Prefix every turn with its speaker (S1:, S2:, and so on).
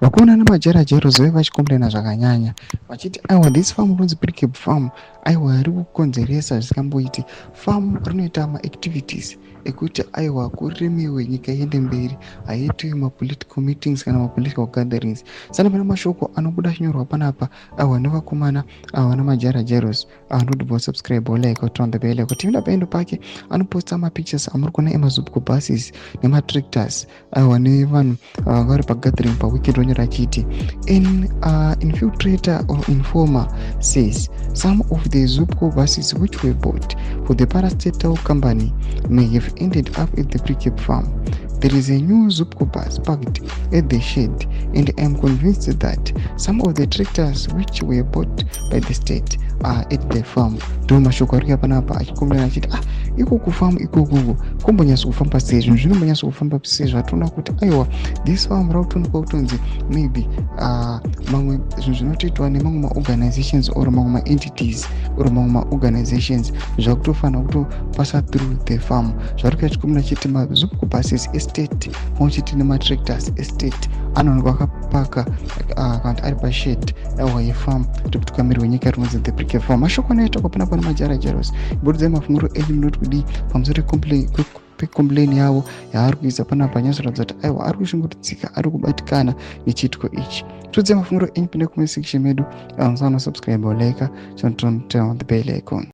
S1: Vakomana nemajarajero zove vachicomplaina zvakanyanya vachiti aiwa, this farm rinonzi Precabe Farm, aiwa, riri kukonzeresa zvisingamboiti. Farm rinoita maactivities ekuti aiwa kurimiwe, nyika iende mberi, haiitwi mapolitical meetings kana mapolitical gatherings. Sana pane mashoko anobuda achinyorwa panapa, aiwa, nevakomana ava namajarajeros. Anoti subscribe, like, turn the bell kuti enda paendo pake. Anoposta mapictures amuri kuona emaZUPCO buses nematractors, aiwa, nevanhu vanga vari pagathering paweekend. Vanyora achiti an infiltrator or informer says some of the ZUPCO buses which were bought for the parastatal company may have ended up at the Precabe Farm. There is a new ZUPCO bus parked at the shed, and I am convinced that some of the tractors which were bought by the state are at the farm. Ndo mashoko ari kuya panapa achicomplaina achiti, ah, iko kufamu ikokoko kombonyatso kufamba sei? Zvinhu zvinombonyatso kufamba sei? Zvatoona kuti aiwa, this farm rakutoonekwa kutonzi maybe mamwe zvinhu zvinotoitwa nemamwe maorganizations or mamwe maentities or mamwe maorganizations zvakutofanira kutopasa through the farm. Zvari kuya chikomuna chiti maZUPCO buses estate pamwe chete nematractors estate anoonekwa akapaka kana kuti ari pashed, aiwa, yefarm rekutungamirwa nyika rinonzi the Precabe Farm. Mashoko anoitwa panapa nemajarajaros. Burudzai mafungiro enyu, munoti kudii pamusoro pecomplain yavo yaari kuisa panapa? Nyatsoratidza kuti aiwa, ari kushungurudzika, ari kubatikana nechiitiko ichi. Tudzai mafungiro enyu, pinda comment section medu. Musana subscribe, like, turn on the bell icon.